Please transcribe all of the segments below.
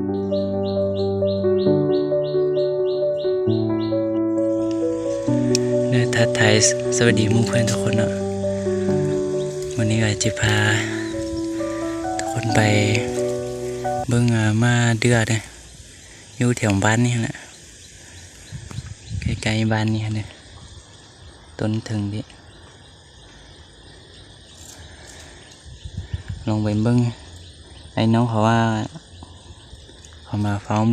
ເດີ ທັກທາຍສະຫວັດດີໝູ່ເພື່ອນທຸກຄົນເນາະ. ມື້ນີ້ກໍຈະພາທຸກຄົນໄປເບິ່ງ ອາ ໝາເດືອເດີ ຢູ່ແຖວບ້ານນີ້ແຫຼະ ໃກ້ໆບ້ານນີ້ເດີ ຕົ້ນເທິງນີ້. ລອງໄປເບິ່ງ ໄອ້ນ້ອງເຂົາວ່າ ເຂົາມາເຝົ້າ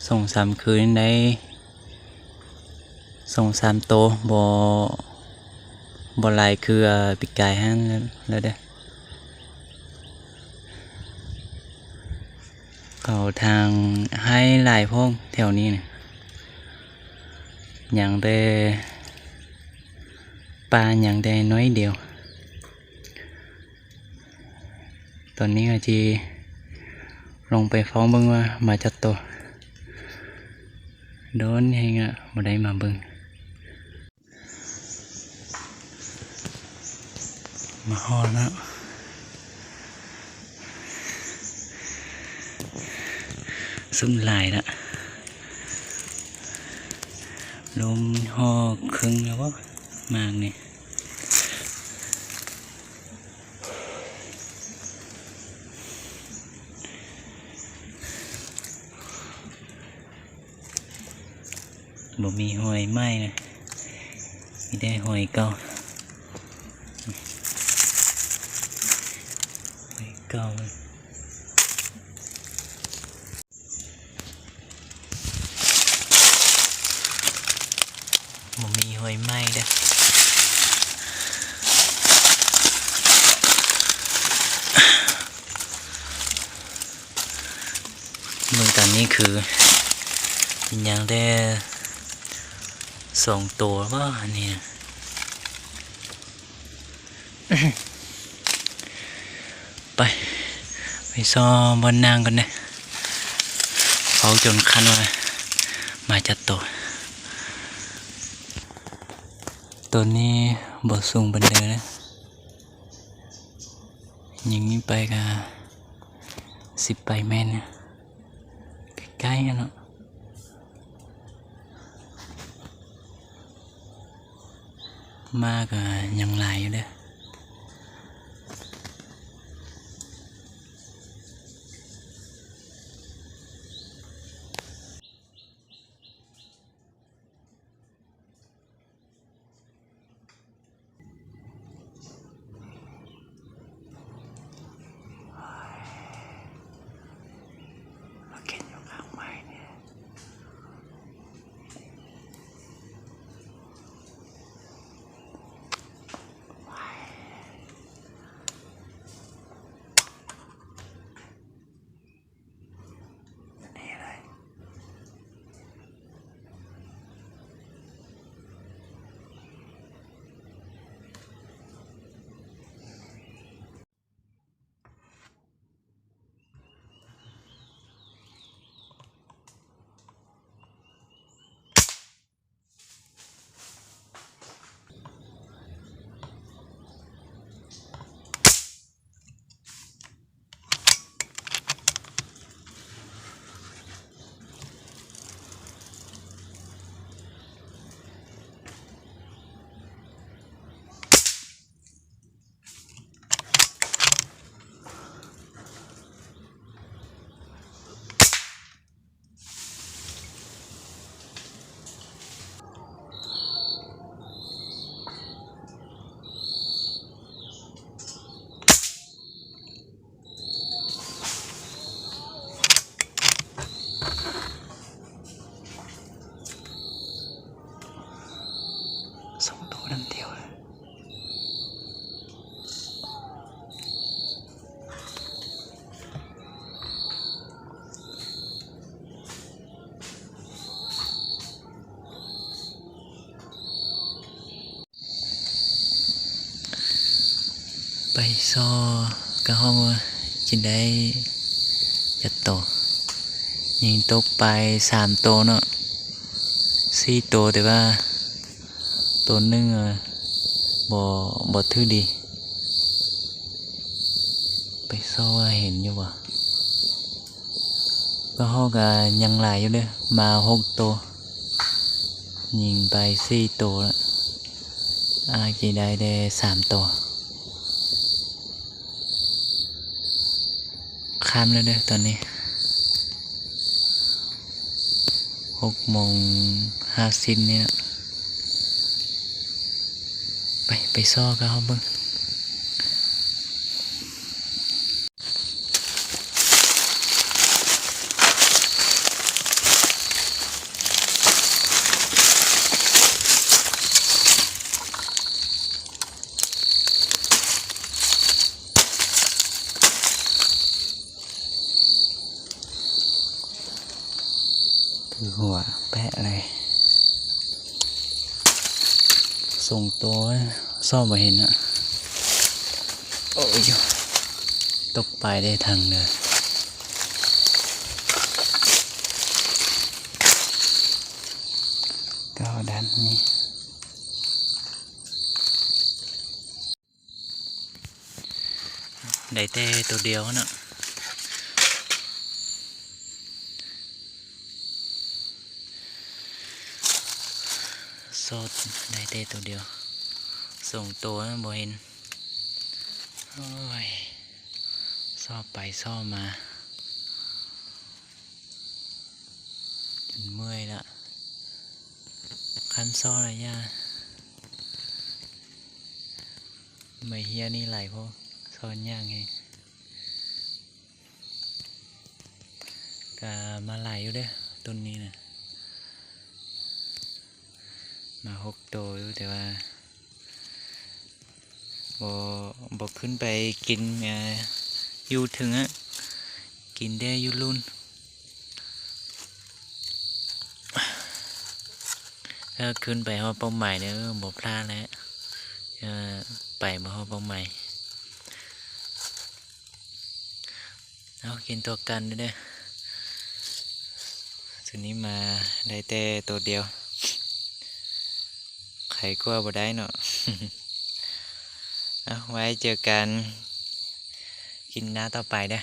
ສອງສາມຄືນໄດ້ສອງສາມໂຕ ບໍ່ ບໍ່ຫຼາຍຄື ອາ ປີກາຍຫັ້ນແລ້ວເດີ. ເຂົາທາງໄຮ່ຫຼາຍພ້ອມແຖວນີ້ນະ ຍັງແຕ່ປ່າ ຍັງແຕ່ໜ້ອຍດຽວ. ຕອນນີ້ກໍຊິລົງໄປເຝົ້າເບິ່ງວ່າໝາຈັກໂຕ ດົນແຮງອະ ບໍ່ໄດ້ມາເບິ່ງ. ມາຮອດແລ້ວ ສຸດຫຼາຍລະ ລົງຮອດເຄິ່ງແລ້ວບໍ່ ໝາກນີ້. ບໍ່ມີຮອຍໃໝ່ນະ ມີແຕ່ຮອຍເກົ່າ ຮອຍເກົ່າ. ບໍ່ມີຮອຍໃໝ່ເດີ້. ເບິ່ງຕອນນີ້ຄືຍັງແຕ່ສອງໂຕບໍ່ ອັນນີ້ນະ. ໄປ ໄປຊໍ່ບ່ອນນັ່ງກ່ອນເດີ້. ເຝົ້າຈົນຄັນວ່າໝາຈັກໂຕ. ໂຕນີ້ບໍ່ສູງປານໃດເດີ້. ຍິງນີ້ໄປກະສິບປາຍແມັດນະ ໃກ້ໆຫັ້ນເນາະ. ໝາກະຍັງຫຼາຍຢູ່ເດີ້. ສອງໂຕນຳດຽວ. ໄປຊໍ່ກະຮອບວ່າຊິໄດ້ຈັກໂຕ. ຍິງຕົກໄປສາມໂຕເນາະ ສີ່ໂຕ ແຕ່ວ່າໂຕໜຶ່ງ ເອີ ບໍ່ ບໍ່ຖືກດີ. ໄປຊໍ່ວ່າເຫັນຢູ່ບໍ່? ກະຮອກກະຍັງຫຼາຍຢູ່ເດີ້ ມາຫົກໂຕ ຍິງໄປສີ່ໂຕລະ ອາດຊິໄດ້ແຕ່ສາມໂຕ. ຄ່ຳແລ້ວເດີ້ຕອນນີ້ ຫົກໂມງຫ້າສິບນີ້ລະ. ໄປ ໄປຊອກກັບເຮົາເບິ່ງ. ຖືຫົວແປະເລີຍ ສົ່ງໂຕ ຊອກບໍ່ເຫັນອະ. ໂອ້ຍ ຕົກປາຍໄດ້ທັງເດີ ເກົ້າດັນນີ້. ໄດ້ແຕ່ໂຕດຽວເນາະ ຊອກໄດ້ແຕ່ໂຕດຽວ ສອງໂຕນະບໍ່ເຫັນ. ໂອ້ຍ ຊອກໄປຊອກມາ ຈົນເມື່ອຍລະ ຄັນຊອກລະຍາ ໄມ້ເຫຍນີ້ຫຼາຍໂພດ ຊອກຍາກແຮງ. ກະມາຫຼາຍຢູ່ເດີ້ຕົ້ນນີ້ນະ ມາຫົກໂຕຢູ່ ແຕ່ວ່າບໍ່ ບໍ່ຂຶ້ນໄປກິນ ເອີ ຢູ່ເທິງອະ ກິນແຕ່ຢູ່ລຸ່ມ. ຖ້າຂຶ້ນໄປຮອດເປົ້າໝາຍເດີ ບໍ່ພາດແລ້ວ ເອີ ໄປບໍ່ຮອດເປົ້າໝາຍ. ເອົາ ກິນຕົວກັນເດີ ຊຸດນີ້ມາໄດ້ແຕ່ໂຕດຽວ ໄຄກວ່າບໍ່ໄດ້ເນາະ. ເອົາ ໄວ້ເຈີກັນ ຄລິບໜ້າຕໍ່ໄປເດີ.